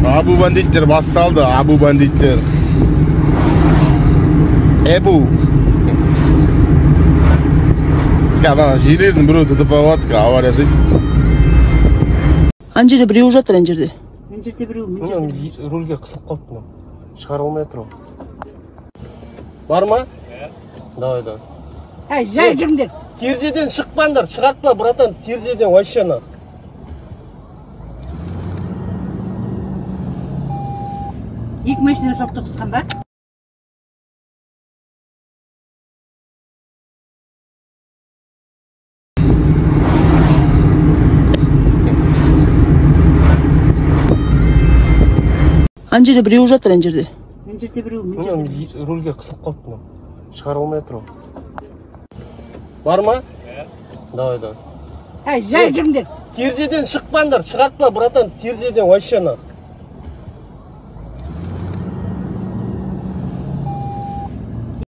Абу бандиттер басталды, абу бандиттер. Эбу. Ана железный біреу ДТП болады, авария жасайды. Ана жерде біреу жатыр, ана жерде. Ана жерде біреу, мына жерде. Рульге қысылып қалыпты мынау. Шығара алмай тұр ол. Бар ма? Давай, давай. Әй, жай жүріңдер. Терезеден шықпаңдар, шығартпа, братан, терезеден вообще на. Екі машина соқтығысқан ба? Ана жерде біреу жатыр, ана жерде. Ана жерде біреу, мына жерде. Рульге қысылып қалыпты мынау. Шығара алмай тұр ол. Бар ма? Давай, давай. Әй, жай жүріңдер. Терезеден шықпаңдар, шығартпа, братан, терезеден вообще на.